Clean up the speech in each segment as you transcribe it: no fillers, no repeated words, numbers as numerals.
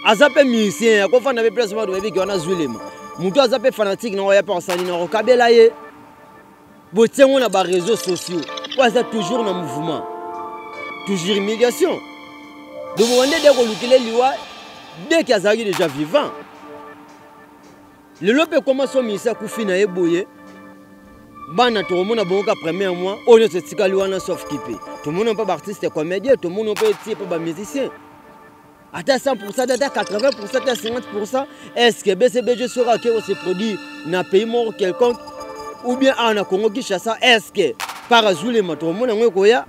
Aza mpe musicien, akofanda mpe place moko toyebi ke wana Zulema. Moto aza mpe fanatique na oya mpe asali na kokabela ye. Botie yango na ba réseaux sociaux oyo aza toujours na mouvement, toujours humiliation. Donc bobande de kolukela liwa dès que azalaki déjà vivant. Lelo mpe ekoma so ministre akufi na ye boye, bana tokomona bongo ka premier mois oyo nyonso etikali wana sauf kipe. Tomona mpe baartiste comédien, tomona mpe etie mpe bamusicien ata 100%, ata 80%, ata 50%. Est-ce que BCBG soki ake kose produire na pays moko quelconque ou bien awa na Congo Kinshasa, est-ce que par Zulema tokomona yango ekoya?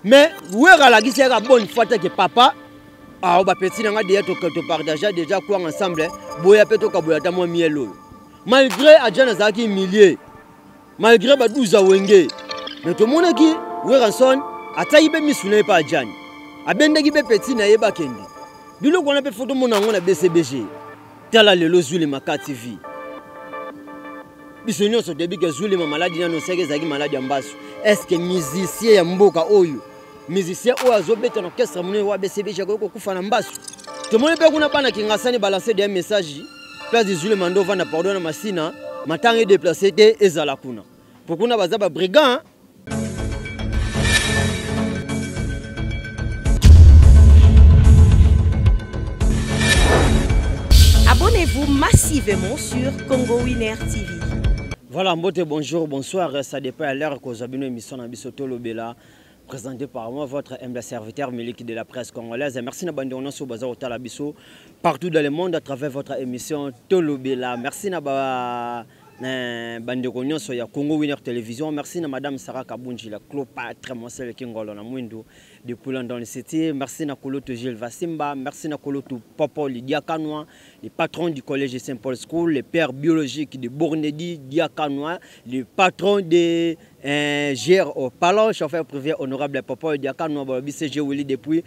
Mais Wera alakisi yaka bonne fois te ke papa awa bapeti na nga deja topartage déjà kwanga ensemble, boya mpe tokabola ata mwa miel oyo. Malgré Adjan azalaki humilie, malgré ba 12 awenge, mais tomonaki Werrason atiaki mpe misu na ye mpe Adjani abendaki mpe peti na ye bakende biloko wana mpe fo tomona yango na BCBG. Tala lelo Zulema KTV, biso nyonso toyebi ke Zulema maladi nano osaki ezalaki maladi ya mbasu. Est ce que musicien ya mboka oyo, musicien oyo azobeta na orchestre monene wa BCBG akoki kokufa na mbasu? Tomoni mpe kuna bana Kingasani balance de message place de Zulema ndo ovanda pardon na Masina, matanga edeplace te ezala kuna po kuna baza ba brigand. Abonnez-vous massivement sur Congo Winner TV. Voilà, mbote, bonjour, bonsoir, ça dépend à l'heure que vous avez une émission na biso Tolobela, présenté par moi, votre humble serviteur Milik de la presse congolaise. Merci na bande nyonso baza kotala biso partout dans le monde à travers votre émission Tolobela. Merci na ba bandeko nyonso ya Congo Winner Télévision. Merci na madame Sarah Kabunji, la Clopâtre, Marcel Kingolo na Mwindu depuis London City. Merci na Koloto Gilles Vasimba, merci na Koloto Popo Lydia Kanwa, le patron du collège Saint-Paul School, le père biologique de Bournedi Diakanois, le patron de GR au Palon, chauffeur privé honorable Popo Diakanois, balobi CG Willy depuis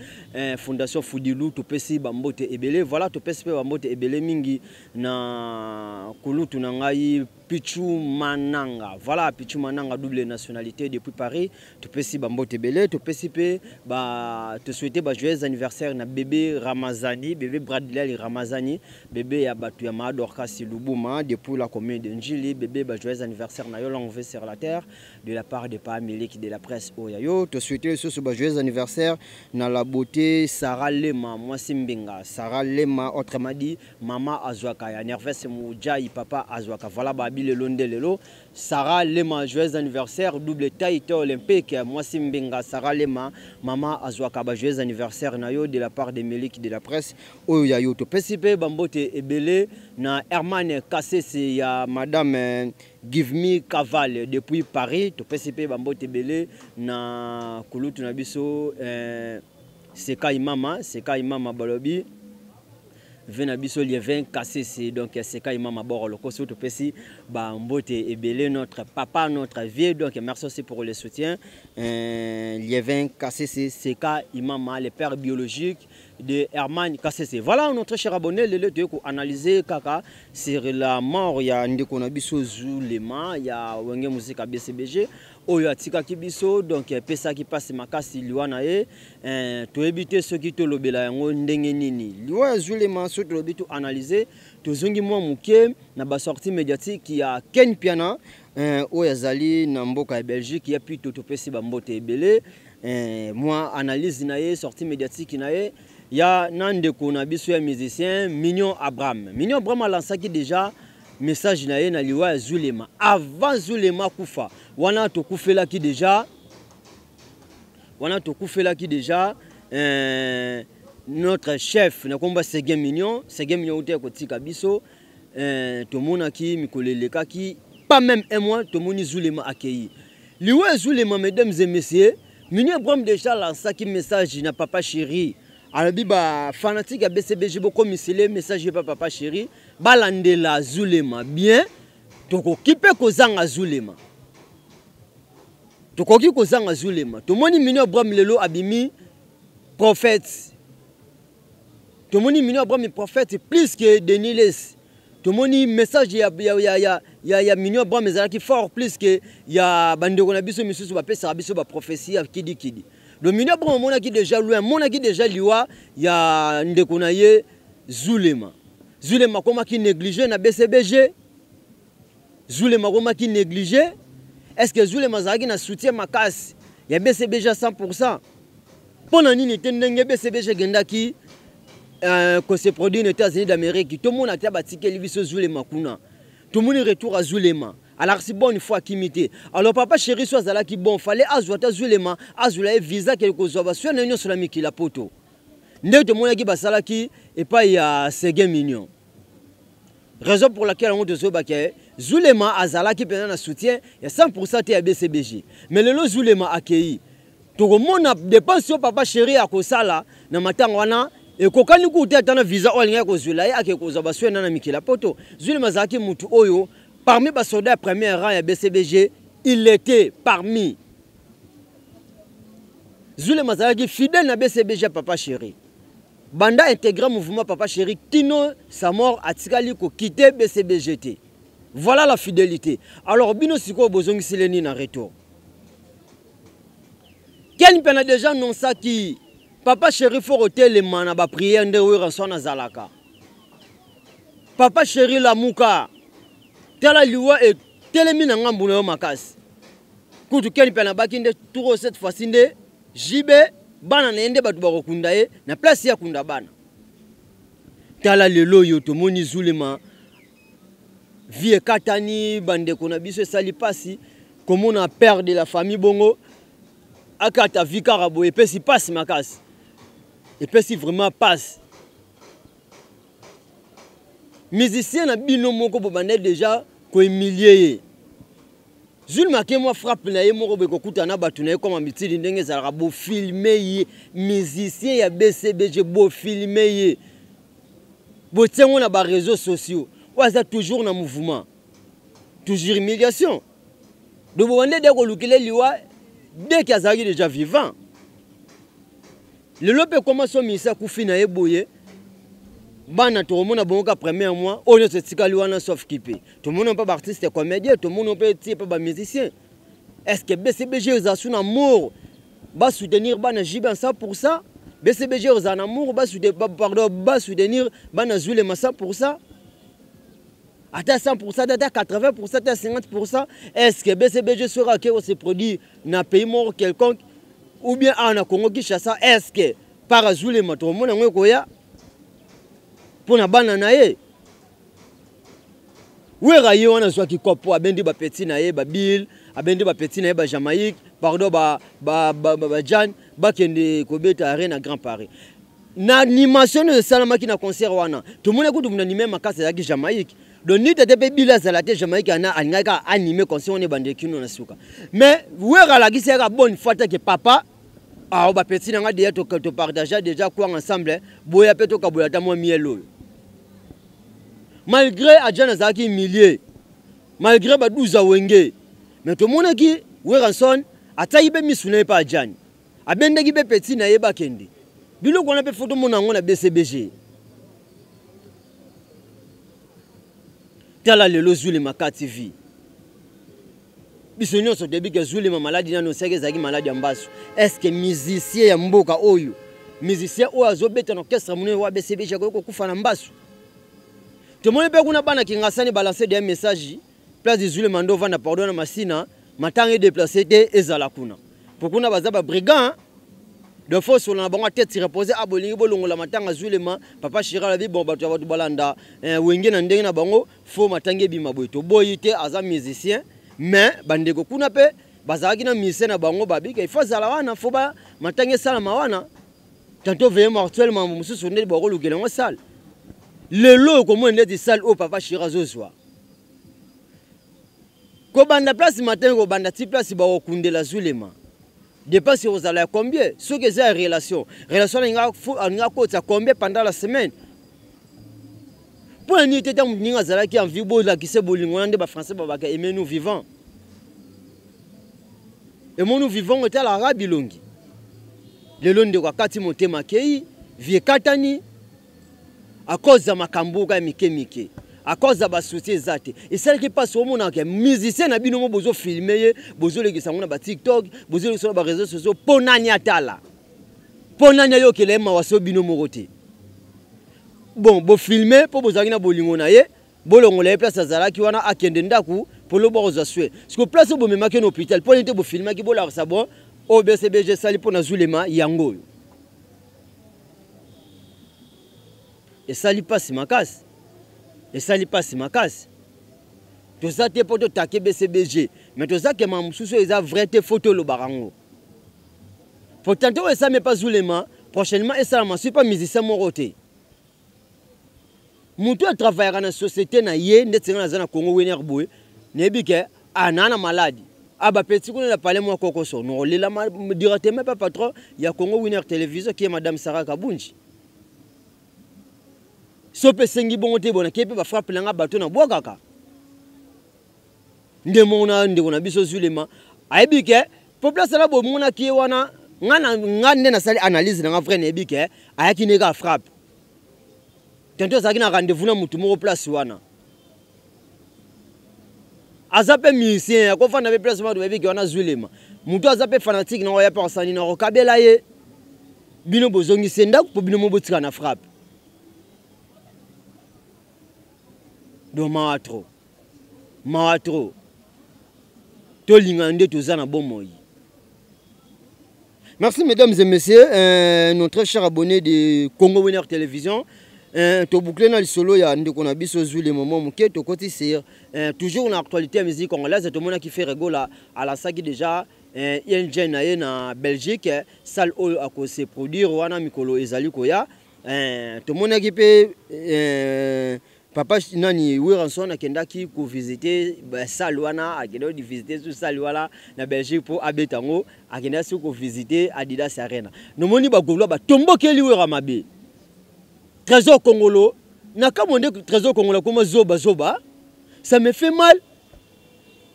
Fondation Foudilou, Topesi Bambote Ebele. Voilà, Topesi pe Bambote Ebele mingi na kulutu na ngai Pichu Mananga. Voilà, Pichu Mananga, double nationalité depuis Paris. Topesi Bambote Ebele, Topesi pe ba te souhaiter ba joyeux anniversaire na bébé Ramazani, bébé Bradley Ramazani, bébé ya batu ya Maadorka Lubuma depuis la commune de Njili, bébé ba joyeux anniversaire na yo longue vie sur la terre de la part de Pa Milik de la presse Oyayo. Te souhaiter ce ba joyeux anniversaire na la beauté Sarah Lema, moi Simbinga, Sarah Lema, autrement dit Mama Azwaka ya Nerves Mujai, papa Azwaka. Voilà ba bile londe lelo. Sarah Lema, joyeux anniversaire, double taille olympique, moi Simbinga, Sarah Lema, Mama Azwaka, ba joyeux anniversaire na yo de la part de Milik de la presse Oyayo. To pesipe bambote ebele na Herman Kasese ya madame Give Me Caval depuis Paris. To pesipe bambote ebele na kulutu na biso Sekai Mama, Sekai Mama balobi ve na biso Lievin Kasese, donc Sekai Mama boro lokoso to pesi ba mbote ebele notre papa, notre vieux, donc merci aussi pour le soutien. Lievin Kasese, Sekai Mama, le père biologique de Herman Kasese. Voilà notre cher abonné, le lieu de analyser kaka sur la mort ya ndeko na biso Zulema ya Wenge Musica BCBG oyo atikaki biso, donc pesaki passe makasi liwa na ye. Toyebi te soki tolobela yango ndenge nini liwa ya Zulema. Soki tolobi to analyser, tozongi mwa moke na ba sortie médiatique ya Ken Piana, oyo azali na mboka ya Belgique ya pito, topesi ba mbote ebele. Mwa analyse na ye, sortie médiatique na ye ya na ndeko na biso ya musicien Mignon Abraham. Mignon Abraham a lancé déjà message na ye na liwa ya Zulema avant Zulema kufa. Wana tokufelaki déjà, wana tokufelaki déjà notre chef na komba Seguin Mignon. Seguin Mignon ute kotika biso, tomonaki mikolo elekaki pas même un mois, tomoni Zulema accueilli liwa ya Zulema. Mesdames et messieurs, Mignon Abraham déjà lancaki message na papa chéri, alobi ba fanatique ya BCBG bokomisele message pa papa chéri, balandela Zulema bien, tokoki mpe kozanga Zulema, tokoki kozanga Zulema. Tomoni Mignon Abraham lelo abimi prophète, tomoni Mignon Abraham prophète plus que Denis Lessie. Tomoni message ya Mignon Abraham ezalaki fort plus que ya bandeko na biso misusu bapesaka biso ba prophétie ya kidikidi. Donc Mignon Abraham amonaki déjà loin, amonaki déjà liwa ya ndeko na ye. Zulema. Zulema akomaki négligé na BCBG. Zulema akomaki négligé. Est-ce que Zulema azalaki na soutien makasi ya BCBG à 100%? Mpo na nini te ndenge BCBG ekendaki ko se produire na États-Unis d'Amérique, tomona te batikeli biso Zulema kuna. Tomoni retour à Zulema. Alors si bonne fois akimi te. Alors papa chéri so azalaki bon, fallait azwa ta Zulema, azwela ye visa ke kozwa ba soins na nyonso na mikili ya poto. Ndenge tomonaki basalaki epai ya Seguin Mignon. Raison pour laquelle yango tozoyeba ke Zulema azalaki mpenza na soutien ya 100% te ya BCBG. Mais lelo Zulema akei. Tokomona dépense oyo papa chéri akosala na matanga wana ekokani kutu te ata na visa oyo alingaki kozwela ye ake kozwa ba soins na mikili ya poto. Zulema azalaki mutu oyo parmi ba soldats ya premier rang ya BCBG, il était parmi. Zulema azalaki fidèle na BCBG ya papa chéri. Banda intégré mouvement papa chéri kino sa mort atikali ko quitter BCBG te. Voilà la fidélité. Alors bino sikoyo bozongisile nini na retour? Ken Mpiana déjà annoncaki papa chéri faut kotelema na ba prière nde Werrason azalaka. Papa chéri lamuka. Tala liwa etelemi na ngambu na yo makasi. Kutu Ken Mpiana baki nde tour cette fois-ci nde JB bana na ye nde bato bakokunda ye na place ya kunda bana. Tala lelo yo tomoni Zulema vie ekatani bandeko na biso esali pasi komona père de la famille bongo akata vie kaka boye epesi pasi makasi, epesi vraiment pasi. Musicien na bino moko bobandaki déjà kohumilie ye. Zulma ake mwa frappe na ye moko boye kokutana na bato na ye koma mitili ndenge ezalaka, bofilme ye musicien ya BCBG, bofilme ye botie yango na ba réseaux sociaux oyo aza toujours na mouvement, toujours humiliation. Donc bobande de kolukela liwa dès qu'il azalaki déjà vivant. Lelo mpe ekoma so ministre akufi na ye boye, bana tokomona bongo ka premier mois oyo nyonso etikali wana sauf kipe. Tomona mpe baartiste comédien, tomona mpe tie mpe bamusicien. Est-ce que BCBG eza su na amour basoutenir bana JB en 100%? BCBG eza na amour pardon, basoutenir bana Zulema 100%? Ata 100%, ata 80%, ata 50%. Est-ce que BCBG sera ke se produit na pays moko quelconque ou bien awa na Congo Kinshasa? Est-ce que par Zulema tokomona yango ekoya mpona bana na ye? Wera ye wana azwaki kopo, abendi ba petit na ye ba Bill, abendi ba petit na ye ba Jamaïque, pardon, ba Jan, bakende kobeta arena Grand Paris. Na animation oyo esalamaki na concert wana, tomoni kutu na anime makasi ezalaki Jamaïque. Donc ni tete mpe Bill azala te, Jamaïque ana alingaki kaka anime concert wana ebandeki kino na suka. Mais Wera alakisi yaka bonne fois te ke papa, ah, ba petit na nga déjà to partager déjà quoi ensemble, boya pe tokabola ata mwa miel oyo. Malgré Adjan azalaki humilié, malgré ba 12 wenge, mais tomonaki Werrason atiaki mpe misu na ye pa Adjan, abendaki mpe petit na ye bakende. Biloko wana mpe faut tomona yango na BCBG. Tala lelo Zulema KTV. Biso nyonso toyebi ke Zulema maladi nano osaki ezalaki maladi ya mbasu. Est-ce que musicien ya mboka oyo, musicien oyo azobeta na orchestre monene wa BCBG akoki kokufa na mbasu? Tomoni mpe kuna bana Kingasani balancer des messages, place de Zulema ndo vanda pardon na Masina, matanga e déplacer te ezala kuna. Po kuna baza ba brigands, de fois sur na bango tête reposée, ah bolingi bolongola matanga Zulema, papa Chira la bi bon bato ya bato balanda, wenge na ndenge na bango fo matanga ebima boye. Toboyi te aza musicien, mais bandeko kuna pe bazalaki na musicien na bango babika il faut zala wana, fo ba matanga esalama wana. Tantôt veille mortuelle mambo mosusu nde bakolukela yango salle. Lelo okomona ndeti salle oyo papa Chira azozwa. Kobanda place matin, kobanda ti place bakokundela Zulema. Dépense kozala ya combien? Soki eza ya relation, relation alinga akotisa combien pendant la semaine? Mpo na nini te ntango moninga azalaki en vie bolakise bolingo wana nde ba français babaka aimez-nous vivant. Aimons-nous vivant etalaka bilongi. Lelo ndeko akati motema akei, vie ekatani à cause ya makambo kaka mike mike, à cause ya ba souci eza te. Esalaki mpasi omonaka musicien na bino mo bozofilme ye, bozolekisa yango na ba TikTok, bozolekisa na ba réseaux sociaux, mpo nani atala, mpo nani ayokela ye mawa so bino moko te. Bon, bofilme mpo bozalaki na bolingo na ye, bolongola ye place azalaki wana akende ndako mpo lobo akozwa soin. Siko place oyo bomemaki ye na hôpital, mpo nini te bofilmaki bolakisa bon oyo BCBG esali mpo na Zulema yango oyo. Esali mpasi makasi, esali mpasi makasi. Toza te mpo totake BCBG, mais toza kema mosusu oyo eza vrai te, fo tolobaka yango. Po tante oyo esami epa Zulema, prochainement esalama soki pa musicien moko te. Mutu oyo travaillaka na société na ye ndeti nga naza na Congo Winner boye, nayebi ke ah naa na malade. Ah ba petit kuna na palais mwa kokoso, nokolela directement pa patron ya Congo Winner Télévision qui est madame Sarah Kabunji. So pe esengi bongo te bona ke pe ba frappe na nga bato na bwakaka. Nde moko na ndeko na biso Zulema ayebi ke po place na bomonaki ye wana nga na nga nde nasali analyse na nga vrai nayebi ke ayaki ne kaka frappe. Tantôt azalaki na rendez-vous na mutu moko place wana. Aza pe musicien akofanda pe place moko bayebi ke wana Zulema. Mutu aza pe fanatique na oya pe asani na kokabela ye. Bino bozongisi ndako po bino mo botika na frappe. Donc mawa trop. Mawa trop. Tolingana nde toza na bomoi. Merci mesdames et messieurs, nos très chers abonnés de Congo Winner Télévision. Toboucler na lisolo ya ndeko na biso zwi le moment moke tokoti sur toujours na actualité ya musique congolaise. Tomonaki Ferre Gola alasaki déjà ING na ye na Belgique, salle oyo ako se produire wana mikolo ezali koya. Tomonaki pe papa nani Werrason akendaki ko visiter ba salle wana, akendaki ko visiter sous salle wana na Belgique po abeta yango, akendaki sous ko visiter Adidas Arena. Nomoni ba Gaulois ba tombokeli Werra mabe. Trésor Kongolo, na kamwa nde Trésor Kongolo akoma zoba zoba, ça me fait mal.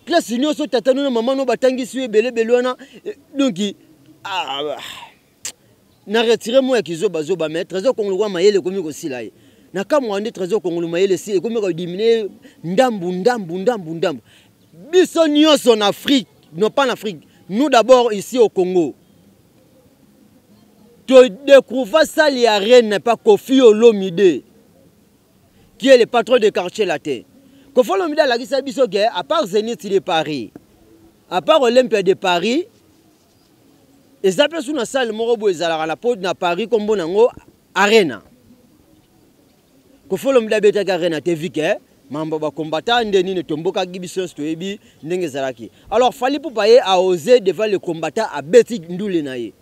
Classe nyonso tata no na mama no batangisi yo ebele ebele wana, donc ah, na retire moi ya kizoba zoba, mais Trésor Kongolo kwa mayele ekomi kosila ye. Na kamwa nde Trésor Kongolo mayele si ekomi ko diminuer ndambu ndambu ndambu ndambu. Biso nyonso na Afrique, non pas en Afrique, nous d'abord ici au Congo. To découvre salle ya reine pas Koffi Olomide qui est le patron de quartier latin. Koffi Olomide alakisa biso ke à part Zénith de Paris, à part Olympia de Paris, eza pe sous na salle moko boye ezalaka na pod na Paris kombo nango Arena. Koffi Olomide abetaki Arena te vu que mambo ba combattant nde nini tombokaki biso nyonso toyebi ndenge ezalaki. Alors Fally Ipupa ye a osé devant le combattant abeti ndule na ye.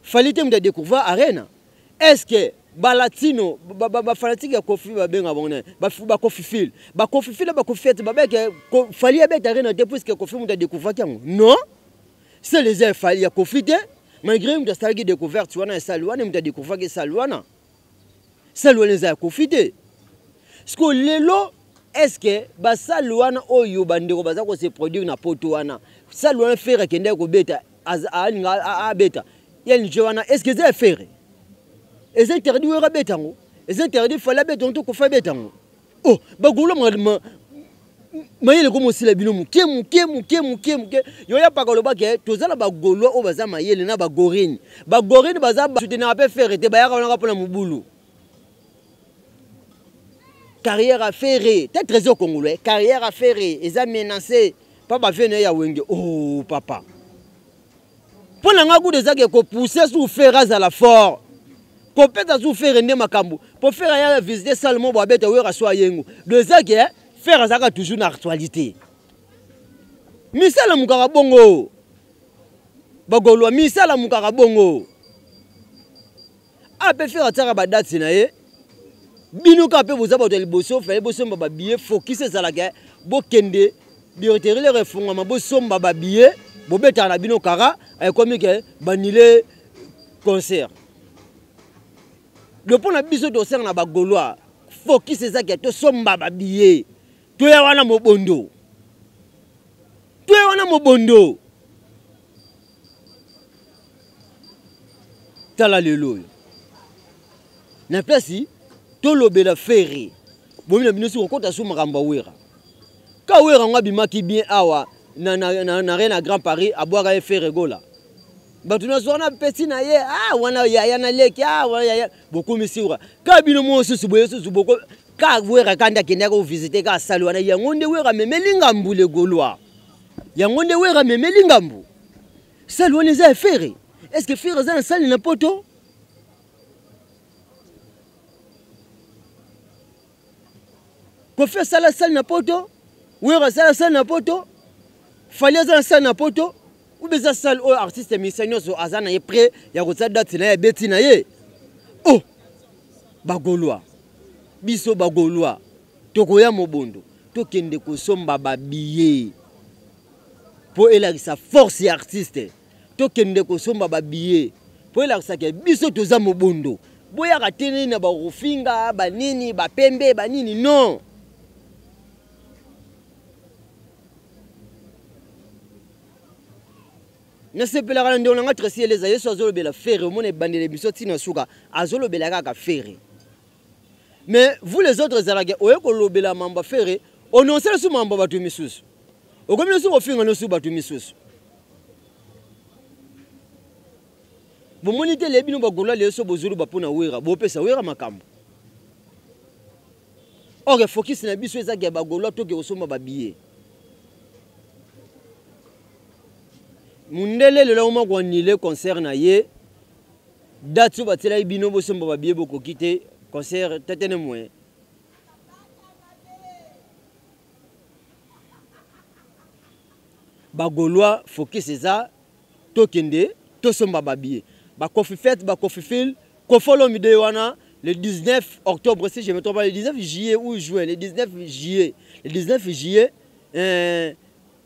Fally te moto a découvert Arena. Est-ce que ba latino ba fanatique ya Koffi ba benga bango nani? Ba ba Koffi fil. Ba Koffi fil ba Koffi fête ba beke Fally abeta Arena te puisque Koffi moto a découvert yango. Non. C'est les ailes Fally ya Koffi te. Malgré moto asalaki découverte wana esali wana moto a découvert esali wana. Sali wana eza ya Koffi te. Siko lelo est-ce que ba sali wana oyo bandeko baza ko se produire na poto wana, sali wana Ferre akendaki kobeta, alinga abeta. Ya nje wana est-ce que eza ya Ferre? Eza interdit oyo abeta yango? Eza interdit Fally abeta yango to Koffi abeta yango? Oh, bagolo mayele komo osila bino moke moke moke moke moke. Yo ya paka loba ke toza na bagolois oyo baza mayele na bagorine. Bagorine baza ba soutenir pe Ferre te, bayaka wana kaka mpona mobulu. Carrière à Ferre, t'es Trésor Congolais, carrière à Ferre, eza menacé pa ba vieux na ye ya Wenge. Oh papa. Mpo na nga kutu ezaki kopousse sur Ferre azala fort. Kopesa sur Ferre nde makambo. Po Ferre aya visiter salle moko abeta Werra so ayengo. Donc ezaki Ferre azalaka toujours na actualité. Misala mukaka bongo. Bagolois misala mukaka bongo. A pe Ferre atiaka ba date na ye. Bino kaka pe boza bato ya liboso, fallait bosomba ba billets, focus ezalaka bokende billetterie lero efungwama, bosomba ba billets, bobetaka na bino kara, ekomi ke banile concert. Donc pona biso tosenga na ba Gaulois, focus ezalaka tosomba ba billets, toya wana mobondo. Toya wana mobondo. Tala lelo oyo. Na place tolobela Ferre. Bomi na bino si kokota su makambo ya Werra. Ka Werra ngo abimaki bien awa na na na, na Arena Grand Paris abwaka ye Ferre Gola. Bato nyonso wana peti na ye, ah wana yaya na leki, ah wana yaya, bokomisi wera. Kaka bino moko susu boye susu boko ka wera kanda akendaki kovisite kaka sali wana, yango nde wera amemeli ngambu le Gaulois. Yango nde wera amemeli ngambu. Sali wana eza ya Ferre. Est-ce que Ferre aza na sali na poto? Koffi asala sali na poto, Wera asala sali na poto, Fally aza na sali na poto, ou eza sali oyo artiste musicien nyonso aza na ye prêt ya kotia date na ye abeti na ye. Oh! Ba Gaulois, biso ba Gaulois tokoya mobondo, tokende kosomba ba billets po elakisa force ya artiste. Tokende kosomba ba billets po elakisa ke biso toza mobondo. Boyaka te nini na bakofinga banini bapembe banini, non. Nasepelaka na ndeko na nga Tracy Eleza, yesu azolobela Ferre, omona ebandela emission ntina suka azolobela kaka Ferre. Mais vous les autres ezalaka oye kolobela mambo ya Ferre, ononse lisusu mambo ya bato misusu, okomi lisusu kofinga lisusu bato misusu. Bomoni te le bino bagolois lelo so bozoloba mpo na Wera, bopesa Wera makambo. Or focus na biso ezaki ya bagolois toke kosomba babillet. Mundele lelo akoma koannule concert na ye, date oyo batielaki bino bosomba babillet bokoki te, concert tetene moyen. Bagolois focus eza tokende tosomba ba billets. Ba Koffi Fête, ba Koffi Fil, Koffi Olomide wana le 19 octobre si je me trompe pas, le 19 juillet ou juin, le 19 juillet, le 19 juillet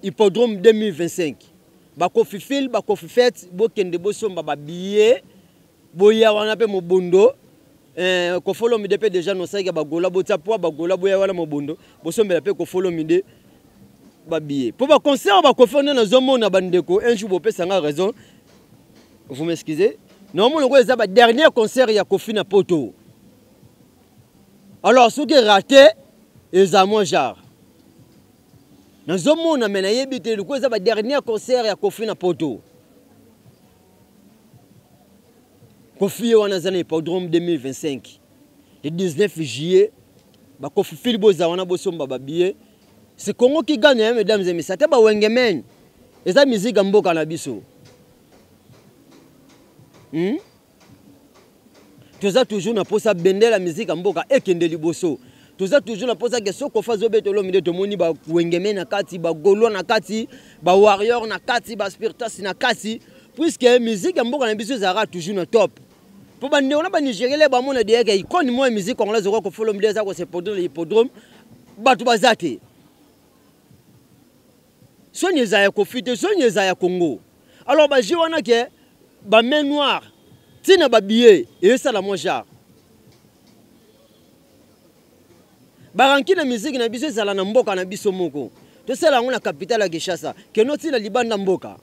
Hippodrome 2025. Ba Koffi Fil, ba Koffi Fête, bokende bosomba ba billets, boya wana pe mobondo. Koffi Olomide pe déjà nosaki ba Gola botia poids, ba Gola boya wana mobondo, bosombela pe Koffi Olomide ba billets. Po ba concert ba Koffi nde nazomona ba ndeko un jour bopesa nga raison, vous m'excusez. Normalement ko eza ba dernier concert ya Koffi na poto. Alors soki raté eza mon genre. Nazomona mais nayebi te loko eza ba dernier concert ya Koffi na poto. Koffi ye wana aza na hippodrome 2025 le 19 juillet, ba Koffi Fili boza wana bosomba ba billets. C'est Congo qui gagne, hein, mesdames et messieurs. Ata ba Wengemen, eza musique ya mboka na biso. Toza toujours na posa bendela musique ya mboka ekende liboso. Toza toujours na posa ke soko fazo beto Olomide tomoni ba Wengemen na kati, ba Gaulois na kati, ba Warrior na kati, ba Spiritas na kati, puisque musique ya mboka na biso ezalaka toujours na top. Po ba ndeko na ba Nigériens ba mona deya ke icône moi musique congolaise ko Koffi Olomide eza ko se produire na hippodrome, bato baza te. Soni eza ya Koffi te, soni eza ya Congo. Alors ba jeu wana ke ba main noire tina ba billets esala moi genre. Ba rancune na musique na biso ezala na mboka na biso moko. Tosala yango na capitale ya Kinshasa, keno tina libanda mboka.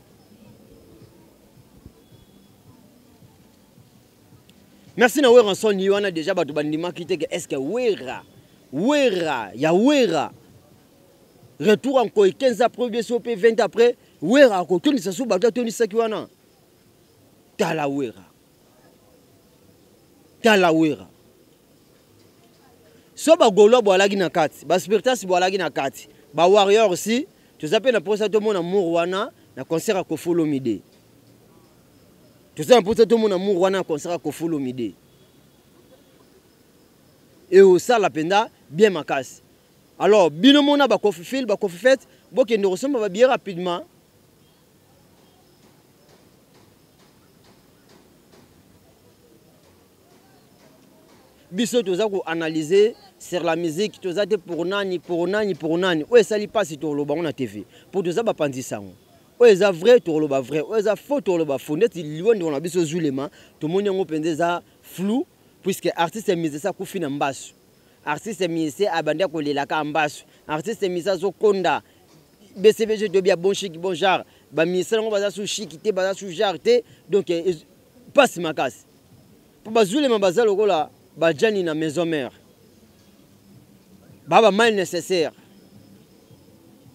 Merci na Werrason ye wana déjà bato bandimaki te ke est-ce que Werra, Werra ya Werra retour encore 15 après bien sûr pe 20 après Werra akotondisa so bato atondisaki wana. Tala Werra. Tala Werra. So ba Gaulois boalaki na kati, ba Spiritas boalaki na kati, ba Warriors aussi, toza pe na posa tomona mour wana na concert ya Koffi Olomide. Toza na posa tomona mour wana na concert ya Koffi Olomide. Et osala mpenza bien makasi. Alors bino mona ba Koffi Fil, ba Koffi Fête, bokende kosomba ba billets rapidement. Biso toza ko analyser sur la musique, toza te pour nani, pour nani, pour nani. Oyo esali pasi tokoloba ngo na TV. Po toza ba panzi sango. Oyo eza vrai tokoloba vrai, oyo eza faux tokoloba faux. Ndeti liwa ndeko na biso Zulema, tomoni yango mpenza eza flou puisque artiste musicien akufi na mbasu. Artiste musicien abandi kolela ka mbasu. Artiste musicien azokonda. BCBG toyebi ya bon chic, bon genre. Ba musicien yango baza sous chic te, baza sous genre te. Donc pasi makasi. Po ba Zulema baza lokola ba Gianni na maison mère. Ba ba mal nécessaire.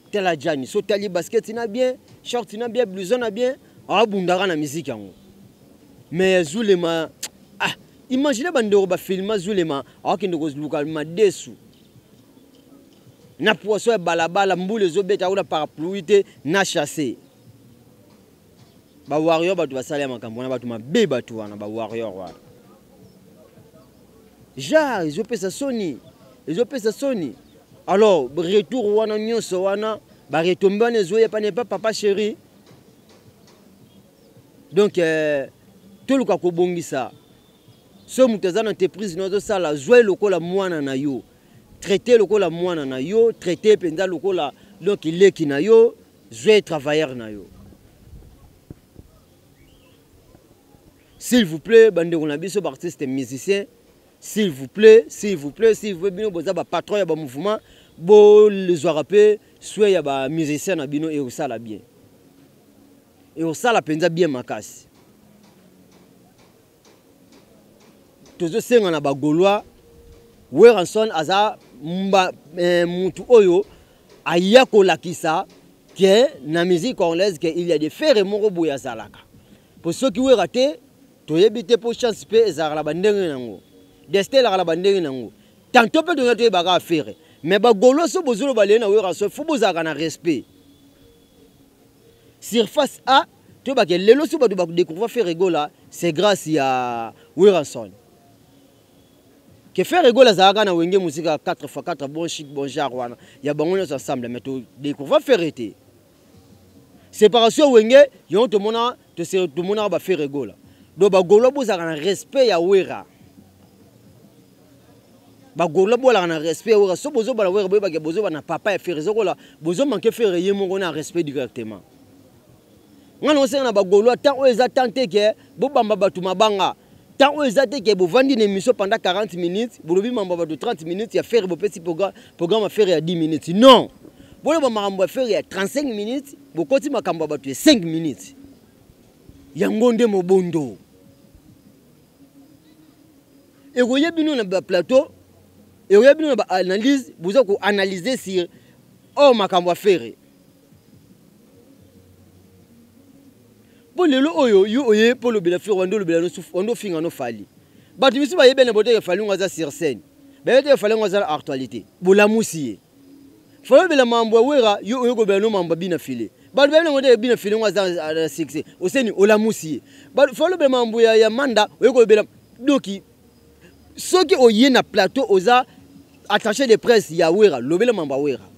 Tala Gianni, so tali basket na bien, short na bien, blouson na bien. Abundaka na musique yango. Mais Zulema ah imagine bandeko ba filma Zulema akende koluka madesu. Na poisson ya balabala mbula ezobeta kuna parapluie te na chasse. Ba warrior bato basali ya makambo wana bato mabe bato wana ba warrior wana. Genre ezopesa soni, ezopesa soni. Alors retour wana nyonso wana ba retombe wana ezoya pa n'est pas papa chéri. Donc euh, toluka kobongisa so moto aza na entreprise na azosala zwa ye lokola mwana na yo traite lokola mwana na yo traite mpenza lokola donc leki na yo zwa ye travailleur na yo s'il vous plaît bandeko na biso baartiste musicien s'il vous plaît s'il vous plaît s'il vous plaît bino boza bapatron ya bamouvement bolezwaka mpe swe ya bamusicien na bino ekosala bien ekosala mpenza bien makasi tozosenga na bagaulois Werrason aza mba, eh, mutu oyo aya kolakisa ke na musique congolaise ke il y a des ferre moko boye azalaka po soki Werra te toyebi te po chance mpe ezalaka na bandenge nango destin elaka na bandenge nango tanto mpe tonga toyebaka affaire mais bagaulois so bozoloba leye na Werrason fo bozalaka na respect surface a toyebake lelo so bato badécouvrir Ferre Gola c'est grâce ya Werrason ke Ferre Gola azalaka na Wenge Musica 4x4 bon chic bon genre wana ya bango nyonso ensemble mais todécouvrir Ferre te séparation Wenge yango tomona tomonaka ba Ferre Gola donc bagaulois bozalaka na respect ya Werra bagaulois bolaka na respect ya Werra so bozobala Werra boyebake bozoba na papa ya Ferre ezokola bozomanke Ferre ye moko na respect directement nga na osenga na bagaulois temps oyo eza temps te ke bobamba bato mabanga temps oyo eza te ke bovandi na émission pendant 40 minutes bolobi mambo ya bato 30 minutes ya Ferre bopesi programme ya Ferre ya 10 minutes non boloba makambo ya Ferre ya 35 minutes bokoti makambo ya bato ya 5 minutes yango nde mobondo ekoye bino na baplateau ekoye bino na baanalyse boza koanalyse sur oyo makambo ya Ferre mpo lelo oyo yo oye mpo olobela Ferre wandi olobela wandi ofinga no Fally bato misusu bayebi na boteke Fally ngo aza sur scène bayebi teke Fally ngo aza na actualité bolamusi ye Fally olobela mambo ya Werra yo oye kobela no mambo ya bina file bato bayebi nango teke bina file ngo aza na succès oseni olamusi ye Fally olobela mambo ya, ya manda oye kolobela doki soki oye na plateau oza attaché de presse ya Werra lobela mambo ya Werra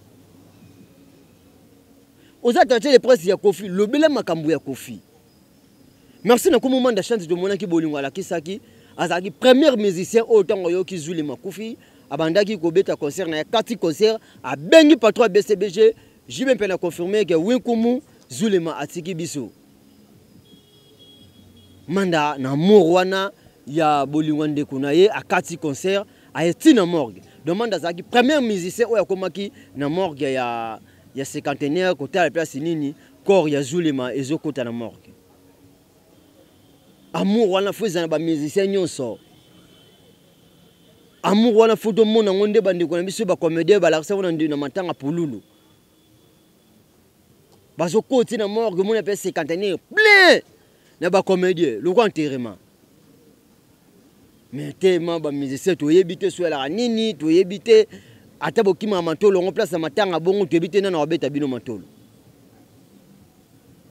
oza attaché de presse ya Koffi lobela makambo ya Koffi merci na komo manda chante tomonaki bolingo alakisaki azalaki premier musicien oyo ntango ayoki zuli makufi abandaki kobeta concert na ye kati concert abengi patron ya BCBG JB mpe na confirme ke winkumu zulema atiki biso manda na amour wana ya bolingo ya ndeko na ye akati concert aye ti na morgue donc manda azalaki premier musicien oyo akomaki na morgue ya, ya cinquantenaire kotala place nini corps ya zulema ezokota na morgue amour wana fo ezala na bamusicien nyonso amour wana fo tomona yango nde bandeko na biso bacomédien balakisa yango na matanga pululu bazokoti na morgue omona mpe cinquantenaire plein na bacomédien lokwa enterrement mais tema bamusicien toyebi te so elaka nini toyebi te ata bokimaka matolo yango place ya matanga bongo toyebi te nana babeta bino matolo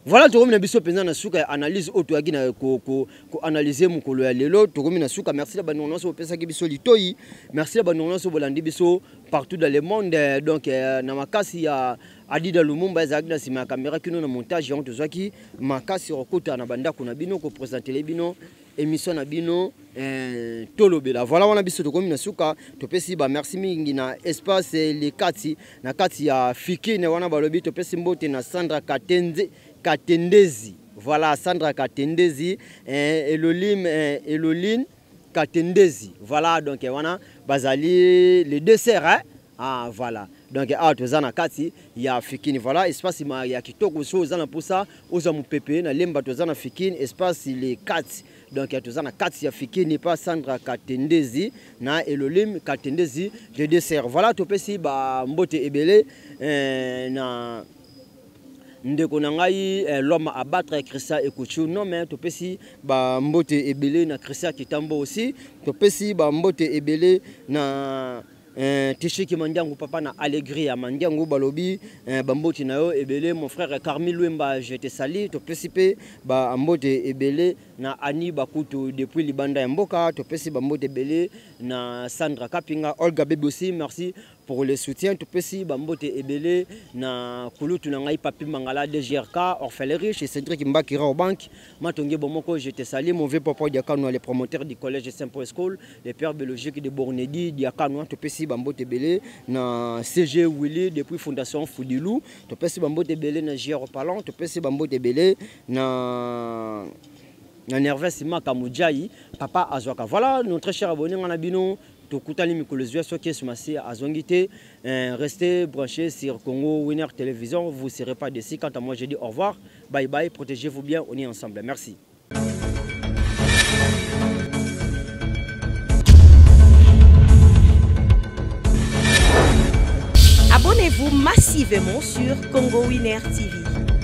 voilà tokomi na biso mpenza na suka ya analyse oyo toyaki na koanalyse ko, ko mokolo ya lelo tokomi na suka merci na bandeko nyonso bopesaki biso litoi merci na bandeko nyonso bolandi biso partout dans le monde donc euh, na makasi ya adida lumumba ezalaki na nsima ya kamera kino na montage yango tozwaki makasi kokota na bandako na bino kopresentele bino émission na bino eh, tolobela voilà wana biso tokomi na suka topesi ba merci mingi na espace lekati na kati ya fikine wana balobi topesi mbote na Sandra Katenze, Katendezi voilà Sandra Katendezi eh, Eloline, eh, Eloline Katendezi voilà donc eh, wana bazali les deux sœurs hein? ah voilà donc awa toza na kati ya fikini voilà espace ma ya kitoko so oza na mposa ozwa mopepe na lemba toza na fikini espace le kati donc toza na kati ya fikini pa Sandra Katendezi na Elolim Katendezi de dessert voilà topesi ba mbote ebele eh, na ndeko na ngai eh, l'homme à battre Christian Ekuchu. Non mais topesi ba mbote ebele na Christian Kitambo aussi, topesi ba mbote ebele na Tishiki Mandiangu, papa na Allegri ya Mandiangu balobi bamboti na yo ebele. Mon frère Carmi Luemba, je te salue. Topesi pe ba mbote ebele na Annie Bakutu depuis libanda ya mboka, topesi ba mbote ebele na Sandra Kapinga, Olga Bebe aussi, merci pour le soutien. Topesi ba mbote ebele na kulutu na ngai Papi Mangala DGRK, orphelin riche, et Cédric Mbakira au banque Matonge Bomoko, je te salue. Mon vieux papa Diakano, le promoteur du collège Saint-Paul School, le père biologique de Bornedi Diakano, topesi ba mbote ebele na CG Willy depuis Fondation Foudilou, topesi ba mbote ebele na JR Palan, topesi ba mbote ebele na Nervès Maka Mujai, papa Azwaka. Voilà, nos très chers abonnés, ngana bino tokutani mikolo ezwa soki Yesu Masiya azongi te. Restez branchés sur Congo Winner Télévision, vous serez pas déçus. Quant à moi, je dis au revoir, bye bye, protégez-vous bien, on est ensemble. Merci. Abonnez-vous massivement sur Congo Winner TV.